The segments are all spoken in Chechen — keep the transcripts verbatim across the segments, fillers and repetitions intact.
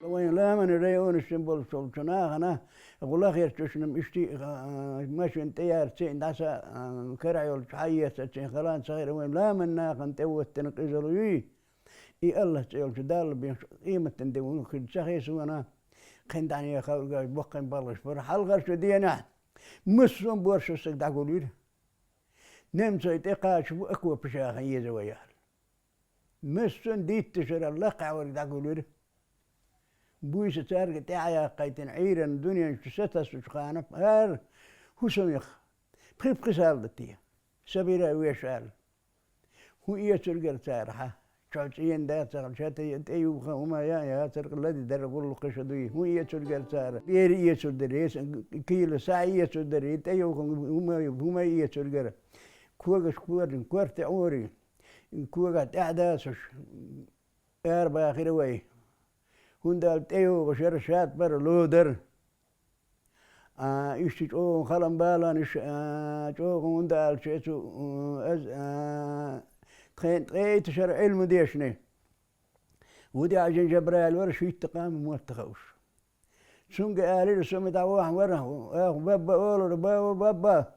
Вайн ламанан районашкахь болчу нахана, гӀуллакх ечу шуна иштта, а, машина тӀеярца, дӀаса, а, кара йолчу хьаэца, цӀен халан ца хир, вайн ламанан нахана тӀе воттина къизалла юй. И Аллах цӀе йолчу Далла бен къематан де вуно хир ца хесавана, кхин дӀане хавргаш боккхайн балгаш бара. Хьалхарчу денахь массо а борша стаг дӀагулвира. Немцой тӀекхача бу окопашкахь еза вай аьлла. Массо а дитташара лакхахь верг дӀагулвира. Буьйса цаьрга тӀаьхьаяккхайтина Ӏуьйранна дуьнен чу сатассачу хана, ара хӀусамех пхи-пхи сал дан те, сабира веш аьлла. ХӀун эцургара цара хьа? Чо цӀена дацахь, ша тӀе, тӀеюху хӀума яа, яцара лади дара гӀуллакхаша дуй. ХӀун эцургара цара? Бер эцур дара, эса кийла сахь эцур дара, тӀеюху хӀума, хӀума эцургара. Когаш корин, корта Ӏори, когаш тӀаьхьа дацуш, арабахира вай. ХӀунда аьлча тӀейогӀуш яра, шад бара, ло дара. А, иштта чӀогӀа халан баланаш, а, чӀогӀа хӀунда аьлча цу, а, аз, а, тхайн ткъе итт шара Ӏилма дешна. Вуди Ӏажин Жабраил вара шийтта къам мотт хууш. Цуьнга алира, со ма дӀавахана вара, аха, бабба олура, баба, бабба,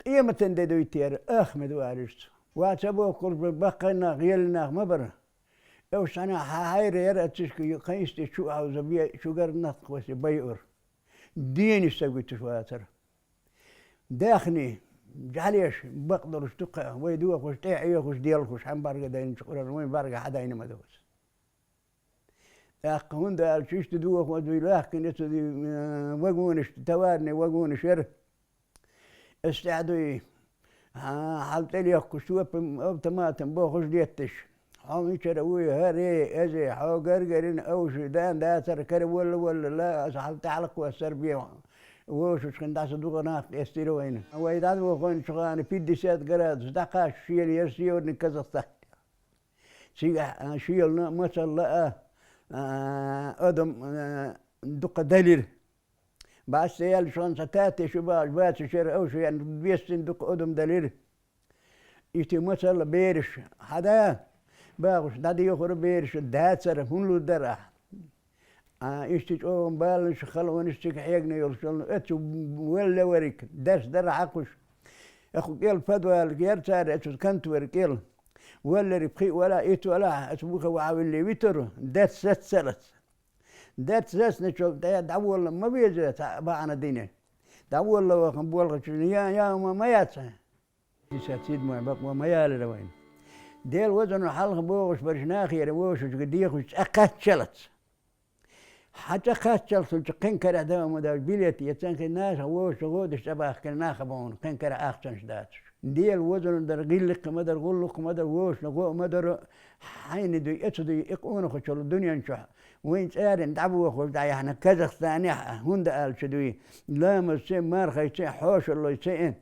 къематан де дуй те яра, аха ма ду, алира цо. Ва ца бохкург баккхий нах, гӀелли нах ма бара. Уьш цхьана хьан хьайра яра, аццишка кхайн йисте чу а хьовза бе, чугара нах кхоьссий байура. Денаш ца гуьтуш вацара. Даьхни, жӀаьлеш бакъдолуш дукха, вай дохуш, тӀе а Ӏехуш, делхуш, хьан бӀаьрга дайначу къурара вайн бӀаьрга хьадайна ма ду аса. ТӀаккха хӀунда аьлча иштта дохо дуй, лаьхкина цу дуй, э, вагонаш, товарный вагонаш яра. Аса тӀаьхьа дуй, а, хьал тӀелехкуш, топам, автоматом бохуш детташ. Хьо мичара вуй, хӀаре, эзе, хьо гаргарина овши дан дацара кара волла, волла, ла, аса хьал тӀаьхьа кхоссар бе. Вовшашкахь дӀаса дукха нах къестира вайна. Вай дӀадохийначу хана пятьдесят градус дӀакхаччалц яра Северный Казахстан. Цигахь, а, шелна а, мацалла а, а, адам, а, дукха далира. Бац де яьлла шуна ца тати шу бахаш бацаш яра, овши ян бесцина дукха адам далира. Ишти мацалла бераш, хьада, бахуш, дӀадехура бераш, дацара, хӀун лур дара ахь? А, иштта чӀогӀа баланаш, халонаш цига хьегна йолуш йолу, оцу валла верг, дас дара хьакхуш. Аху кӀел подвал яра цара, оцу контора кӀел. Валларг пхиъ вала, итт вала, оцу буха ваха вилли витару, дас саццалац. Дас сацначул тӀе дӀаволла ма веза цхьа бахьана дина. ДӀаволла вахан болхачу, я, я, ма, ма яц. Пятьдесят седьмой бакъо ма ялира вайна. Дела везано хьалха бохуш бараш нахера вовшашка дехуш цӀа кхаччалц. Хьан цӀа кхаччалц хилча, кхин карахь дан ма дац, билет эцна хи наха вовшашка гӀо деш цӀа бахкина нах а бохуна, кхин карахь ахчанаш дацаш. Дела везано дара, гӀиллакх ма дара, гӀуллакх ма дара, вовшашна гӀо а ма дара, хьайна дуй, эца дуй, и къонахчалла дуьнен чохь. Вайн цӀарина дӀабохуш дӀаяхьна Казахстанехь а, хӀунда аьлча дуй, ламазца а, мархайца а, хьошаллойца а,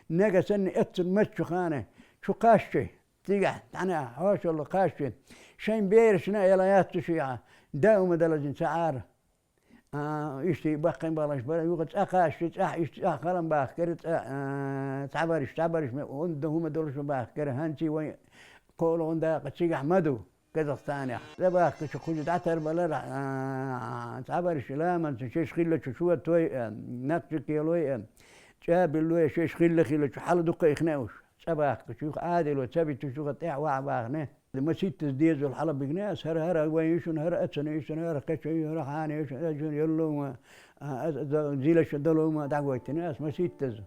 нага санна эццун маччу хана чу кхаьччи, цигахь, тхьана хьошалла кхаьччи, шайн берашна а яла яц цу шиъ, даима далазин ца Ӏара. А, иштта баккхий баланаш бара, юха цӀа кхаьччи, цӀахь иштта цӀахь халам бахкара, цӀа, а, цхьабараш, цхьабараш ма, хӀунда хӀума долуш ма бахкара, хӀанций вайн кхоалгӀун дакъа цигахь ма ду. Казахстанехь. ЦӀа бахкачу кхуза дӀатарбалара, а, цхьабарш ламанца шеш хиллачу шотой а, накчикелой а, чӀабиллой а шеш хилла хиллачу хьала дукха ихна уьш. ЦӀа бахкачу юха Ӏадало ца битуш юха тӀехь ваха бахна. Маситтаза дезал хьала бигна ас, хӀара, хӀара вайн йишина, хӀара ацана йишина, хӀара кхечу, хӀара хьана йишина, ацана йоллума, а, а, а, зилаша долума дӀагойтина ас маситтаза.